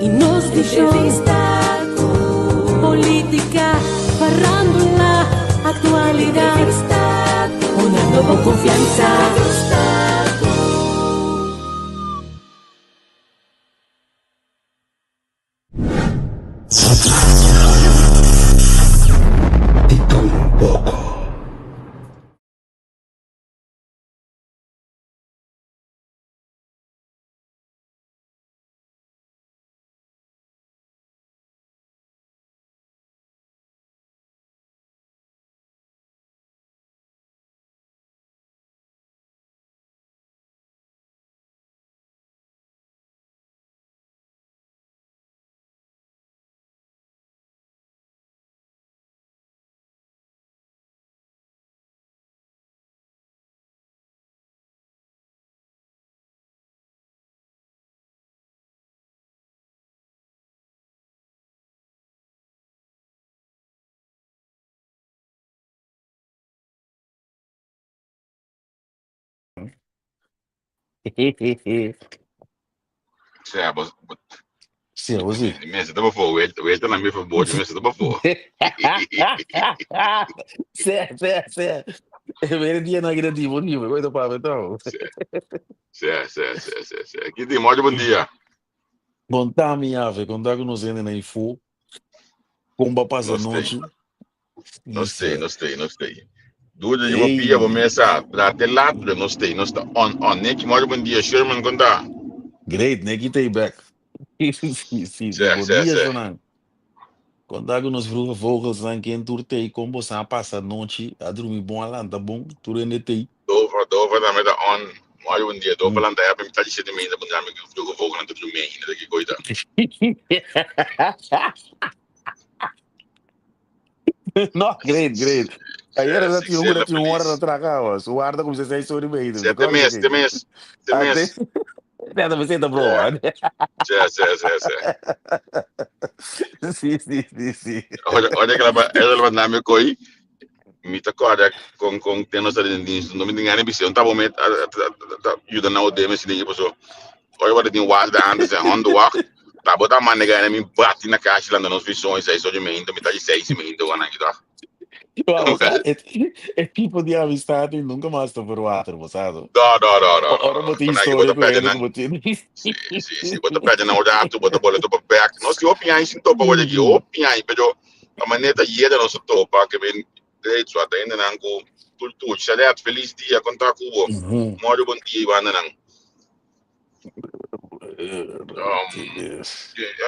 Y nos vision. Entrevista cu. Politica, farandula, actualidad. Entrevista cu. Honrando bo confiansa. Entrevista cu. Di todo un poco. Sea, bos, Sí, vos sí. Mesa ta bafo, weta na mi favor, mesa ta bafo. Sí, sí, sí. Weer dia na kita di bom dia, coisa para então. Sí, sí, sí, sí, sí. Aqui tem muito bom dia. Conta mi ave, conta com nos na ifu. Como passa Nos tem. noite. Nos Isso. tem, nos tem, nos tem. Duda de uma pia, vou mesa, trate lato, nos tem, nos tá on, on. Nick, muito bom dia, Sherman, conta. Great, Nicky take back. Sí, sí, sí. Sí, Bom sí, dia, sí. Jonan. Conta com nos vroege vogels aan quem turtei, como sa passa noite, a dormir bom alanta bom, turene tei. Dova, dova, também tá on. Muito bom dia, dova, lanta, é, tá de sete meia, bom dia, amigo, vroege vogel, não tá dormindo, ainda que coisa. No, great, great. Ayer Sí, era sí, tinha uma sí, tinha uma hora feliz. na traga, o guarda como se 6h30. Sete meses, sete meses, sete meses. Nada, você tá bro. Sí, sí, sí, sí. Sí, sí, sí, sí. Olha, olha que ela, ela mandou me coi. Mi ta corda con teno sa din din no mi ngani bisi on tabo met yuda na ode me sidin poso. Olha wat din was da antes en hondo wacht. Tabo ta man nega mi bati na caixa lá nos visões aí só de mim, então me tá de seis e meia então ana aqui tá. Wow, é tipo de amistade nunca mais tô por water, moçado. No, no, no, no. Ora botei Quando aí história bota com pede ele, na. como tem. Sí, sí, sí, bota pede na rato, bota boleto pa back. No si opinha sin topa hoje aqui, opinha, pero a maneta yeda no se topa que ben direito até ainda não com tudo Chalet, feliz dia, contar cubo. Moro bom dia, Ivana não.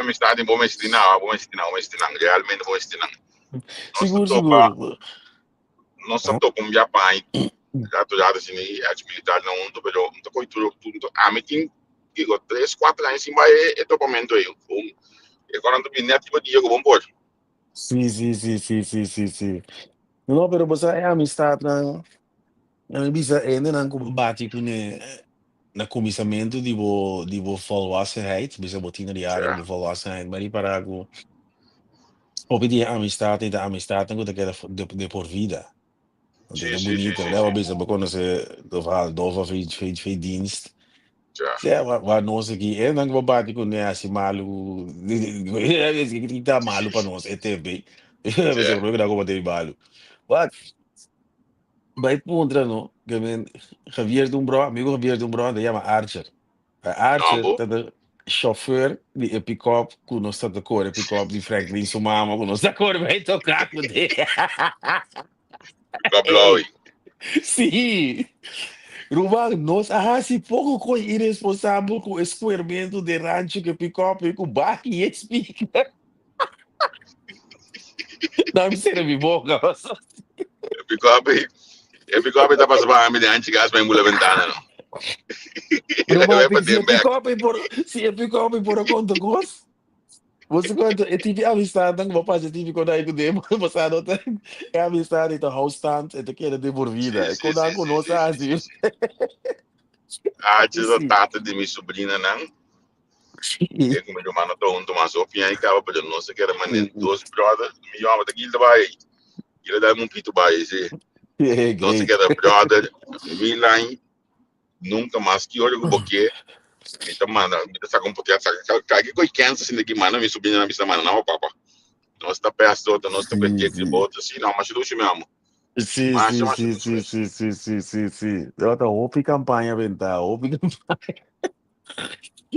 Amistade bom mestinal, bom mestinal, bom mestinal, realmente bom mestinal. Seguro, topa, seguro. nós topa um japai. Gato já assim, ex militar não, não, pero não tô tudo, tudo. A mim tem, digo, 3, 4 anos em vai é topamento aí. Um, e quando tu vier tipo dia com bom por. Sí, sí, sí, sí, sí, sí, sí. No, pero você é amistade, não. Eu bisa ainda não como bate com na comissamento de bo volwassenheid, bisa bo tiener jaren Ja. bo volwassenheid, maar die para go op die amistad, de amistad não que de por vida. Want Sí, het is sí, sí, bonito, sí, né? sí. Bisa begonnen de verhaal dova veel dienst. Ja. Ja, waar nós aqui, eu não vou bater com né assim malu, que tá malu para nós, ETB. Bisa Ja. por que dá como ter malu. But Vai puntra, no? Que men, Javier de um bro, amigo Javier de um bro, de chama Archer. A Não, Archer, bo. tá de chauffeur de pick-up, com nós tá de cor, pick-up de Franklin, sua mama, com nós da cor, vai tocar com ele. Kablawi. Sim! Ruben, nós, ah, se pouco coi irresponsável com o escoamento de rancho que pick-up e com barco e speaker. Não me serve mi boca. Pick-up, e pick-up tá passando para mim de antes gas para embular ventana, não. Ruben, Vai para se dem back. pick-up por, se pick-up por conta gosto. Você quando eu tive amistade, não vou fazer, tive quando aí com demo, você não tem, é amistade, então house stand, então quer de por Sí, vida, sí, quando sí, com sí, nós sí, sí, assim. sí, sí. Ah, Sí. a tata de minha sobrinha, não. E como eu mano tô junto, mas opinha e acaba, pero não sei que era mané dos brother, me chama daqui ele vai. Ele dá um pito vai, sim. É, Não sei que great. era brother, mi line, nunca mais que olho porque Mi ta manda, mi ta saca un poquet, saca kijk koi kensa sin de manda mi sobrinha na bisa manda na papa. Nos ta pest otro, nos ta pest otro, si no, mas dushi mi amo. Sí, Masha, sí, masha sí, dushi sí, mes. sí, sí, sí, sí, sí. Tabata hopi campaña bentá, hopi campaña.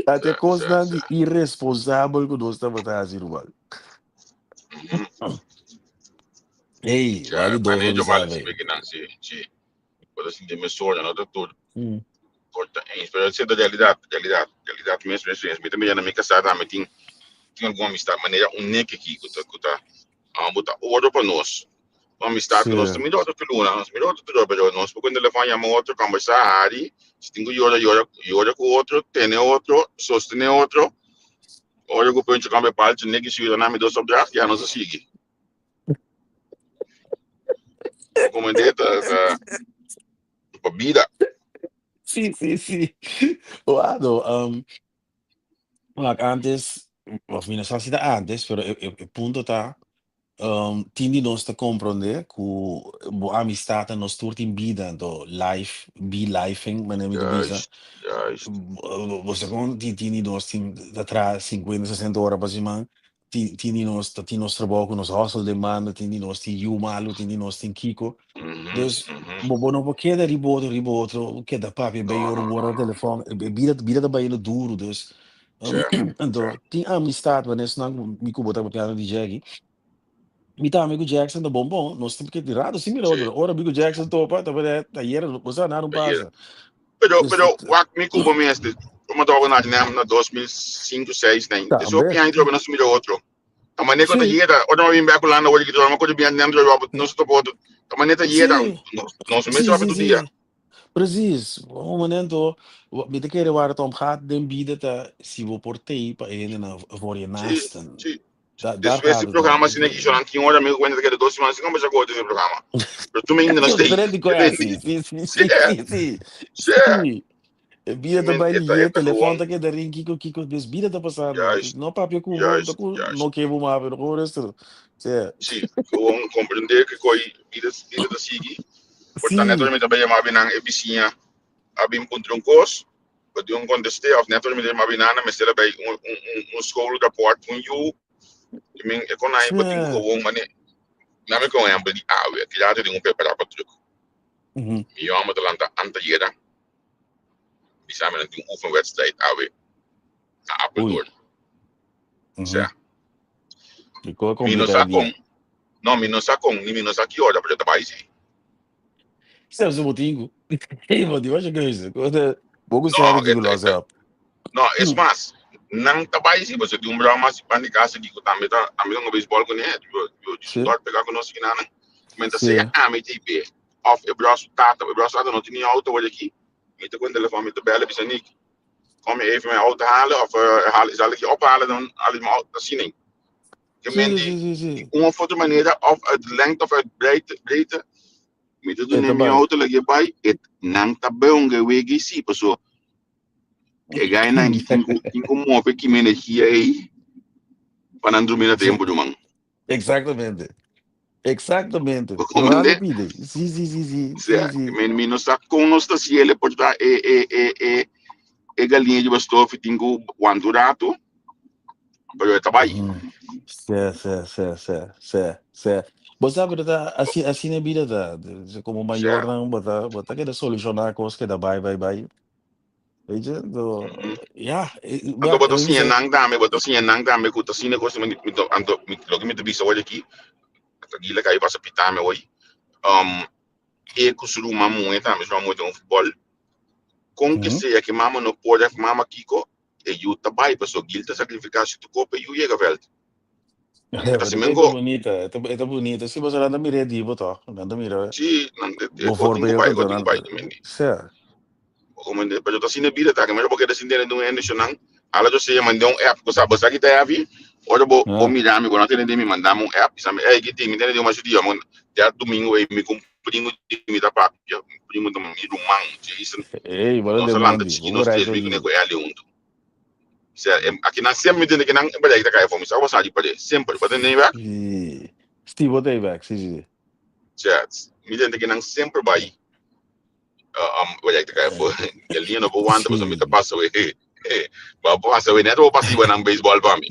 Ate Sí, sí, kosnan sí. di irresponsabel ku nos tabata hasi ruman. Ey, Sí, wou di dos manejo bisa vale, ve. si me kinan, sí, sí. Pero sin de me sola, no te tur Mm. corta eens. Pero es realidad, realidad, realidad mes, mes, mes. Mi también na mi casa tambe tin tin alguma amistad, manera un neke ki kuta kuta ah buta oro pa nos. Un amistad ku nos Sí. mira otro luna, nos mira otro tulor, pero nos por telefon llama otro, conversa, hari, si tin ku yora, yora, yora ku otro, tene otro, sostene otro. Ora ku puncho cambia palcho, neke si na mi dos opdracht, ya nos a sigui. Como ta, ta, pa vida. Sí, sí, sí. Wado, wak, antes, of mi no sa si ta antes, pero e, e, e punto ta, tin di nos ta comprende ku bo amistad ta nos tur tin bida, anto life, be lifing, manera mi ta bisa. Juist, juist. Bo sa kon tin tin di nos tin ta traha 50, 60 ora pa siman, tin tin di nos ta tin nos trabou ku nos hustle den banda, tin di nos tin yu malu, tin di nos tin kiko. Dus bo bo no por keda riba otro riba otro, keda papia No, bay ora no, un no, ora no. telefòn, e bida bida ta bayendo duru, dus Sí, anto sí. tin amistad wanneer esnan ku mi ku bo ta papiando di Jackie, mi tambe ku Jackson ta bon bon, nos ta di rato sin mira Sí. otro, ora mi ku Jackson topa ta manera ayera bo sa nada un Ayera. pasa. Pero, Dus pero, wak mi ku mi este, como toco na na 2005, 6, 9. Eso tambe. pian trobe nos mira otro. Ta mané ko ta Sí. yera, ora mi bin back Holanda, ora ki trobe, ko bian nem trobe, nos topo otro. Ta mané ta yera, Sí. nos mes Sí, trobe sí, tu dia. sí. Precies. Op un momento, mi te kere waar het om gaat den bida ta si bo por tei pa e hendenan voor je Sí, naasten. sí. Da, daar Después gaat di het om. programa asina ki shonan tin ora mi cuenta que 2 semanas sin conversa cu otro ese programa. Pero tu me ainda no Zo stay. diferente ko así. Sí, sí, Sí, sí, sí, sí. sí. Sí. E bida ta Men, bai eta, lié, eta telefon gewoon. ta keda ring, kiko, kiko. Dus bida ta pasando. Juist, No papia ku bo, ta juist, ku juist. no ke bo mape, no gewoon rustig. Sí. Sí, gewoon comprender que koi bida, bida ta sigui. Por ta net Sí. mi ta llama binan e vizinha a bin puntra un kos, pa di un conteste of net mi ta llama binana me stela bij un un un un schoolrapport un yu. I men e konai bo tin Sí. gewoon mane na mi con ejemplo di awe, que ya te tin un prepara pa truck. Mi jongen ta lanta antayera, bisa mi nan tin oefenwedstrijd awe na Oei. Apeldoorn. Sea, Mi ko mi no complica sa e con, dia. no, mi no sa con, ni mi no sa ki ora, pero ta bai si. Zelfs bo tingu. Hey, want die was je keuze. Bo ku No, seri tingu eta, los eta, op. no, es mas, nan ta bai si, porque tin un broma si pan di casa ki ku tambe ta, tambe ta un baseball ku ne, yo, yo, Sí. dort pega ku nos kinanan. Menta Sí. sea ami TB, of e bros tata, e bros tata no tin ni auto word aki. Mi ta con telefoon, mi ta bellen, bisa Nick, kom je even mijn auto halen of haal, zal ik je ophalen dan haal ik mijn auto, dat zie ik. Je Sí, men sí, die, sí, die sí. een of andere manier, of uit lengte of uit breedte, breedte mi ta E duna ta mi bai. auto lagi bai, et nan ta beunge wegi si, paso e gai nan ki tin ku move ki energia ei, pa nan drumi na Sí. tempo man. Exactamente. Exactamente. Bo No comprende? pide. Sí, sí, sí, sí, sí, Sea, sí. men mi no sa kon nos ta siele por ta e e e e e galinha de bastofi tin ku wantu rato, pero e ta bai. Sí, sí, sí, sí, sí, sí. Bo sabe dat asina, asina bida ta. Como mayor Sea, nan, bo ta, bo ta keda solucionar cosas keda bai, bai, bai. Weet je? Do, ja, Anto maar, bo ta mi siña bisa, nan tambe, bo ta siña nan tambe ku ta siña kos mi mi anto mi loke mi ta bisa hoy aki, ta gila kai pasa pitame hoy. E ku su ruman muhé tambe, su ruman muhé ta un futbol. Kon ke sea ke mama no por of mama kiko, e yu ta bai paso Gil ta sacrifica si tu kopa e yu yega veld. Ja, E ta pero simen e go. bonita, e ta bonita. Sí, pasobra nan ta mira e dibo toch? Nan ta mira Sí, nan e ko tin ku bijvoorbeeld, bai, e ko anto tin ku nan, bai tambe. sí. Comprende? Pero ta asina bida ta, que mero porque sin tene un hende shonan, ala yo se mandé un app, cosa bo sa kita heavy, ora bo bo mira mi, bo no tene de mi mandame un app, bisa mi, hey, kiti, mi tene de un machudia, mon, ya domingo ei mi con primo di mi ta papia, mi primo ta mi ruman, Jason, Hey, bueno nos de a lanta Mondi, chiki, bo nos tres borracho mi kune aquí. ku Eli junto. Sea, aki nan semper mi tende que nan bereik ta kai for mi, sa bo sa di pare, semper, bo tende back? Sí, sí, bo te back, sí, sí. Sea, mi tende que nan semper bai, bereik ta kai for, el niño no por wanta, pasobra mi ta Sí. pasa we. Bo pasa we net bo pasa iba nan baseball pa mi.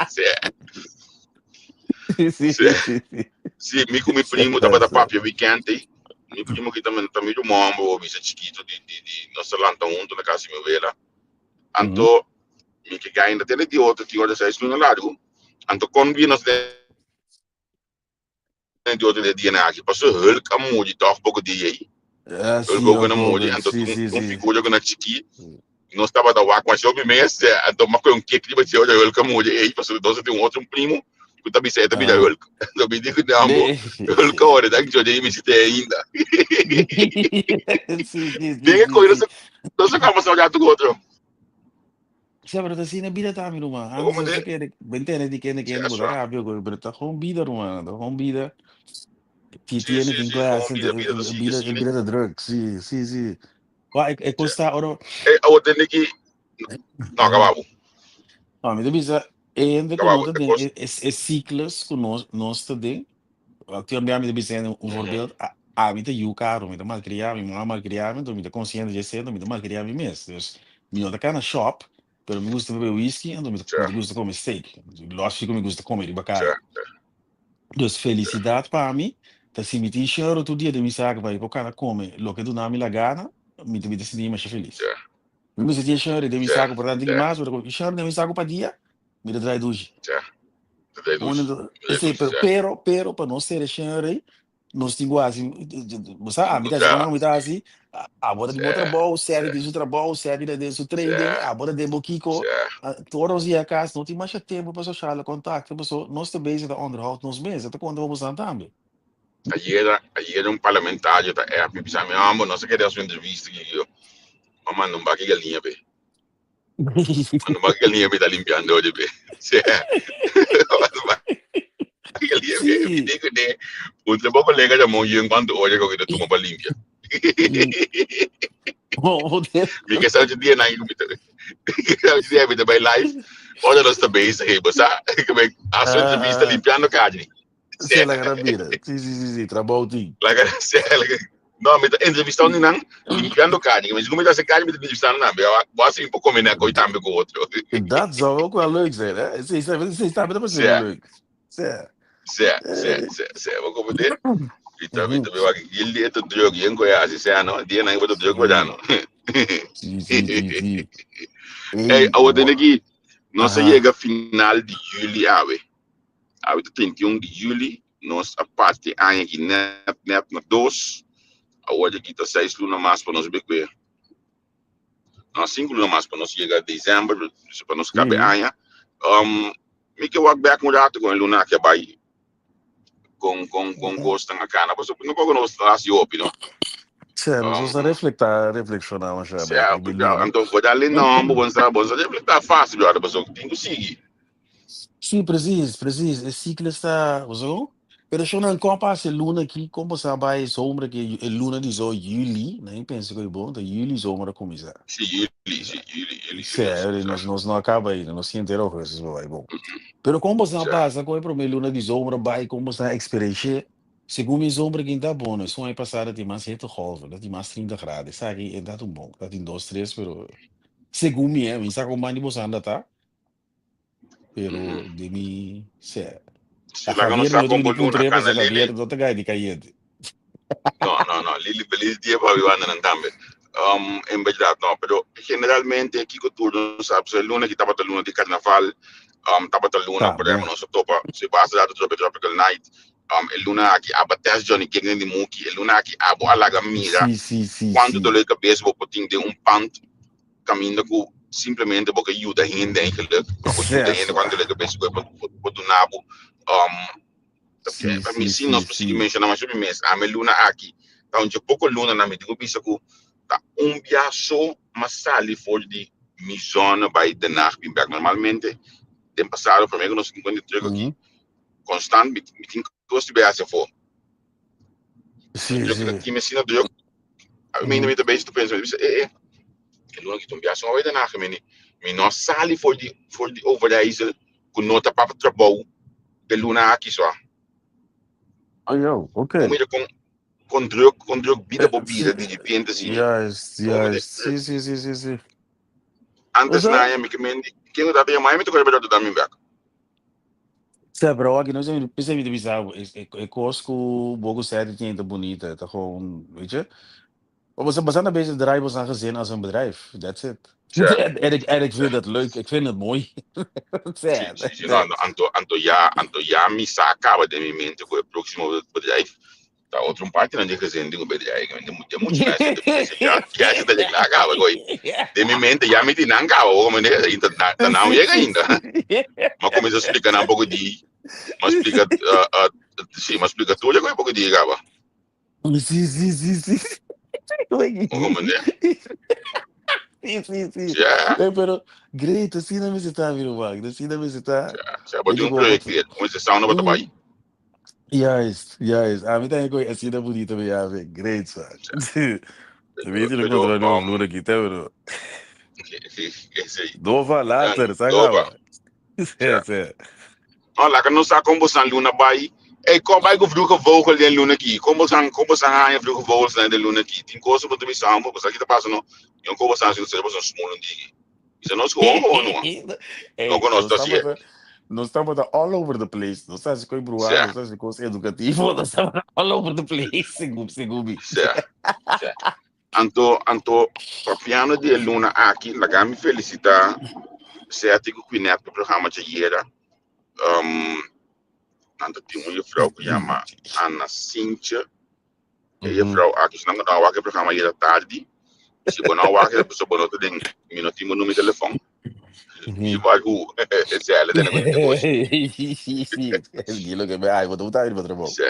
Sí. Sí, sí, Sí. sí, sí. Sí, mi ku mi primo tabata papia weekend ei. Mi primo ki tambe ta mi ruman, bo bisa chiquito di nos ta lanta hunto na casa di mi wela. Anto mi ke gainda tene di otro tin ora 6 luna largo. Anto kon bi nos den di otro dia aki. Paso Hulk a muri toch poko dia ei. Ah, Hulk sí, Hogan Hulk a muri, Hogan. anto Sí, sí, un sí. figura ku na chiki. Nos tabata wak masha hopi mes, anto m'a kohe un kek riba dje ora Hulk a muri ei, pasobra nos tin un otro primo ku ta bisa e ta bira Hulk. Anto mi di ku nan bo, Hulk a ora dan djodje i mi si te ainda. Den e kohe nos a kòmbersá un ratu ku otro. Sí, pero ta asina bida tambe, ruman. Bo Antes komprendé? nos ta kere, bentene di kende kende bo ta Sua. rabia, pero ta gewoon bida, ruman. Ta gewoon bida. Ti tiene tin Sí, gewoon clase, bida, bida ta sigui bida, asina. bida ta druk. Sí. Wa, e kosta ora. Eh, awor tende ki, no, kaba bo. No, mi ta bisa, e hende ku Kaba no bo, ta e den kos. e cyclus ku nos ta den. Actualmente mi ta bisa un voorbeeld, ami ta yu karo, mi ta malcriá, mi mama malcriá mi, anto mi ta consciente di esei, anto mi ta malcriá mi mes. Dus mi no ta kana shop, pero mi gusta bebe whisky, anto mi ta gusta come steak. Los fico mi gusta come riba kaya. Dus felicidad pa mi ta si mi tin 100 euro tur dia den mi saco pa mi por kana come loke duna mi la gana, mi ta sinti mi masha feliz. Mi mester tin 100 euro den mi saco por tanto tin mas, pero cu 100 euro den mi saco pa dia, mi ta draai dushi. Ta draai Gewoon dushi. ento, Ta draai esei, dushi, pero, pero, pero pa nos ser 100 euro ei, nos tin ku hasi, bo sa, ami ta hasi como mi ta hasi, abo ta di bo trabou, Sergi tin su trabou, Sergi ta den su trading, abo ta den bo kiko, tur nos yega kas, no tin masha tempo pa sociale contacto, paso nos ta bezig ta onderhoud nos mes, e ta konta pa bosan tambe. Ayera un parlamentario ta app mi bisa mi, "Hombre, no se kere haci un entrevista ki yo. Ma manda un baki galiña pe. Manda un baki galiña pe ta limpiando oye pe." Sí. Manda un baki galiña pe. Mi digo de, un trabou colega llamó yo en cuanto oye ko que tuma pa limpia. Mi ke sa dia na mi ta mi ke sa dia mi ta bay live. Ora nos ta bezig, hey, bo sa, que me hace entrevista limpiando calle. Sí, la gran vida. Sí, trabou tin. La gran, sí, no, mi ta entrevistando nan limpiando calle. Mi digo, mi ta hace calle, mi ta entrevistando nan. Pero bo hace un poco combinar con tambe con otro. Dat zou ook wel leuk zijn, hè? Sí, sí, sí, sí, dat was heel leuk. Sí. Sí, bo comprende? Mi ta mi wak gildi e ta druk, yen ko ya, si sea no, dia nan bo ta druk pa no. Sí. Hey, Hey, awo tene ki nos a yega final di juli awe. Awe ta 31 di juli, nos a parti aña aki net net na dos. Awor aki ta 6 luna mas pa nos bekwe. No, 5 luna mas pa nos yega december, pa nos kabe aña. Mi ke wak back un rato con e luna aki a bai con cosnan a cana. Paso no poko nos hasi hopi, no? Sí, nos a reflectar, reflexionar masha Sea, back riba luna. Anto for dale no, bon sa reflectar fácil, brother, paso tin ku sigui. Sí, precies, precies. E ciclo está, zo. Pero show nan kon pasa e luna aki, kon sa bai zomer aki, e luna di zo juli, nee, penso ku bon, ta juli zomer a kuminsá. Sí, juli, juli, Sí, nos no a kaba ainda, nos tin entero augustus bai bon. Pero kon sa pasa kon e promé luna di zomer bai, kon sa eksperensia, segun mi zomer aki ta bon, esun aña pasado tin mas hittegolven, dat tin mas 30 graden, esaki e dat un bon, dat tin dos, tres, pero segun mi, mi sa kon man di boso anda ta, pero di mi, sea. Si A laga nos Javier sa no kon tin bo di luna puntre, kana pasobra Lili. Javier no ta gai di kayente. No, Lili feliz dia pa viva nan tambe. En verdad no, pero generalmente kiko tur nos sabe, so luna ki tabata luna di carnaval, tabata luna, por ejemplo, nos topa, si basta dato Tropical Night, e luna aki aba test Johnny King di Muki, e luna aki abo alaga mira kuantu dolor di kabes bo por tin den un pand kaminda ku simplemente bo ke yuda hende eigenlijk, pa bo yuda hende kuantu dolor di kabes bo por duna bo. Pa mi sí nos por sigui menshoná mas hopi mes. Ami luna aki ta un dje poko luna na mi tin ku bisa ku ta un bia so m'a sali for di mi zona bai Den Haag bin bèk. Normalmente den pasado promé ku nos tin druk aki konstant mi tin kos di bai hasi afó. Druk ta tin asina druk. Mi mi ta bezig ta pensa mi ta bisa e luna aki ta un bia so m'a bai Den Haag mi no a sali for di Overijssel ku no ta pa trabou e luna aki so. Oh, yo, Mira kon. Kon druk bida bo bira di repente asina. Juist, juist. Sí, sí, sí, sí, sí. Antes na aña mi ke men di ken ku ta yama mi ta kore pa Rotterdam mi bek. Sè, pero aki no se mi ta bisa bo e kos ku bo ku sèti tin ta bunita, ta gewoon, weet je. Maar we zijn bezig draaien we zijn gezin als een bedrijf. That's it. En ik vind dat leuk. Ik vind het mooi. Sí, sí, sí. No, anto ya mi sa kaba den mi mente ku e próksimo bedrijf ta otro un parti nan di gezin di un bedrijf. De mucho na ya ya se ta kla kaba koi. Den mi mente ya mi tin nan kaba, o como ne, ta nan yega ainda. Ma kuminsá splika nan poko di, ma splika sí, ma splika tur koi poko di kaba. Sí. Como ne? Sí. Pero great, asina mi ta mi ruman. Asina mi ta. Ja, but un project, como se sauna bata bai. Juist. Ami tambe koi asina bunita mi ya, great, sa. Weet je nog wat er nu aqui, tá, bro? Sí. Dova later, sabe? Dova. Sí. No, laga nos sa kon bosan luna bai. Hey, kom bai ku vroege vogel den luna ki. Kon bosan haña vroege vogels den luna ki. Tin kos bo ta bisa amo, bosan kita pasa no. Yon kon bosan si bosan small un digi. Isa nos gewoon gewoon no. Hey, No conozco nos así. estamos, nos estamos all over the place. Nos estamos com bruar, nos estamos com educativo, nos estamos all over the place, segun segun. Sí. Anto, papiano di luna aki, laga mi felisitá Seti ku Quinet ku programa djayera. Anto tin un juffrouw ku yama Anna Sintje. E juffrouw aki, si nan no wak e programa ayera tardi. Si bo no wak, so bo no ta den, mi no tin bo number di telefòn. Mi wak ku zelle den e negoshi. Sí, lo que me ay, bo ta ir pa trabou. Sí.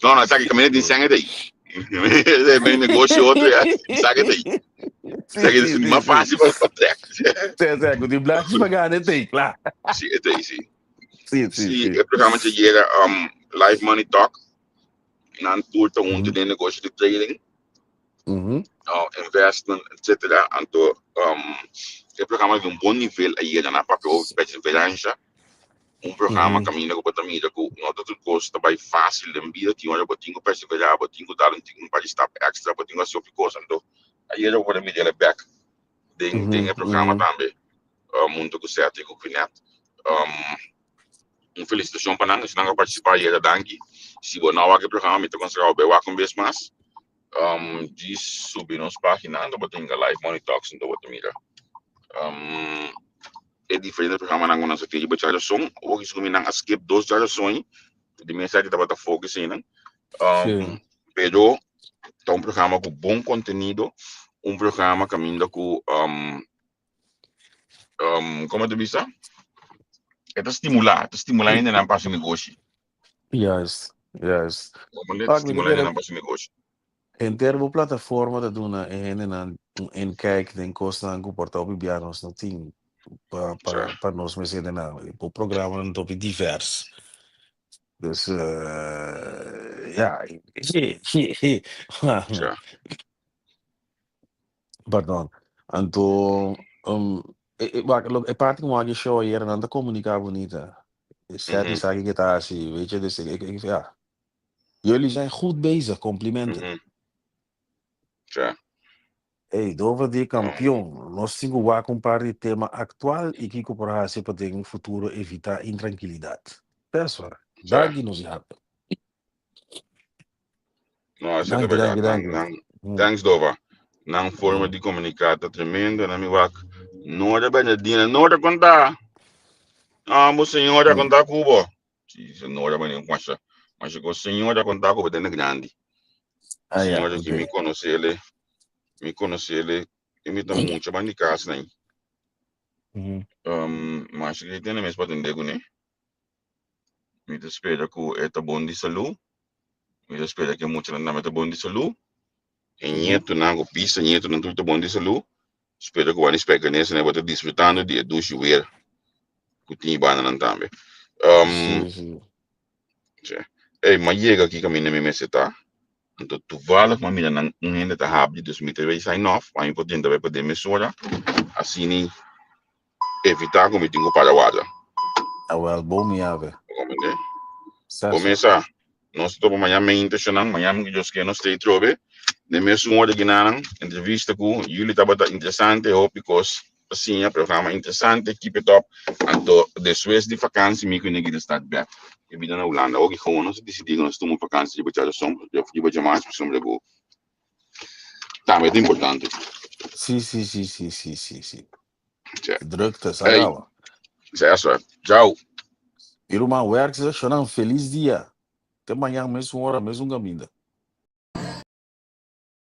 No, sabe que caminha din sangue daí. Meu negócio outro é, sabe daí. Sabe é mais fácil para trek. Sí, ku tin blachi pa gana tem, claro. Sí, é daí, sí. Sí. Sí, e programa djayera Live Money Talk. Nan tur ta huntu den negoshi di trading, investment, etc. Anto e programa di un bon nivel ayera na papia over perseveransia. Un programa kaminda ku bo ta mira ku no ta tur kos ta bai fásil den bida, tin ora bo tin ku perseverá, bo tin ku dar un par di stap extra, bo tin ku hasi hopi kos. Anto ayera bo por mira bèk den e programa tambe huntu ku Seti ku Quinet. Un felisitashon pa nan, esnan ku a partisipá ayera, danki. Si bo no a wak e programa, mi ta konsehá bo bai wak un bes mas. Djis subi nos página, anto bo tin Live Money Talks, anto bo ta mira e diferente programanan ku nos a tin riba djarason. Awor ku mi nan a skip dos djarason di mes aki tabata focus einan. Pero ta un programa ku bon kontenido, un programa kaminda ku komo ta bisa? E ta stimulá hendenan pa hasi negoshi. Komo ta Pak, mi stimulá kere hendenan pa hasi negoshi. Henter bo plataforma ta duna e hendenan un inkijk den kosnan ku por ta hopi bia nos no tin pa pa pa nos mes hendenan. Bo programanan ta hopi divers. Dus ja. Pardon. Anto wak, e parti ku mi wak e show ayera nan ta komuniká bunita. Seti sa kiko ta hasi, weet je, dus ik ja. Jullie zijn goed bezig, complimenten. Hey, Dover di kampion. Nos tin ku wak un par di tema aktual i kiko por hasi pa den futuro evitá intrankilidat. Pesor, danki nos harte. No, esei ta Danki, bèrdat. danki, Nan, danki. nan, thanks Dova. Nan forma di komuniká ta tremendo. Na mi wak. Nora Bernardina, Nora konta. Ah, mo señora konta kubo. Sí, señora Bernardina, masha. Masha ko señora konta kubo den grandi. Ah, ja, Señora ku mi konosele, i mi ta mucha ban di kas nai. Masha ku tiene mes pa atendé kuné. Mi ta spera ku e ta bon di salú. Mi ta spera ku e muchanan tambe ta bon di salú. E ñetunan ku bisa ñetunan tur ta bon di salú. Spera ku wan spijkenisse nan bo ta disfrutando di e dushi weer ku tin banda tambe. Sí. Hey, m'a yega aki kaminda mi mester ta. Anto toevallig m'a mira nan un hende ta habri, dus mi ta bai sign off, pa mi por drenta bai pa den mesora. Asina evitá ku mi tin ku para warda. Ah, wel, bom mi ave. Comprende? Sa, Bo sa. mesa. Nos topa mañan mente shonan, mañan ku Dios ke nos stay trobe. Den mesun ora ginanan, entrevista ku jullie tabata interesante, hopi kos pa siña, programa interesante, keep it up. Anto despues di vakantie mi ku Niki ta start back. E bida na Hulanda. Oki gewoon nos a disidí ku nos tuma vakantie riba djaduson, riba djamars pasobra ku tambe ta importante. Sí, sí, sí, sí, sí, sí, sí. Tja. Drukte, Hey, sa sa so. Ciao. Mi ruman, werk shonan, feliz dia. Te mañan, mesun ora, mesun kaminda.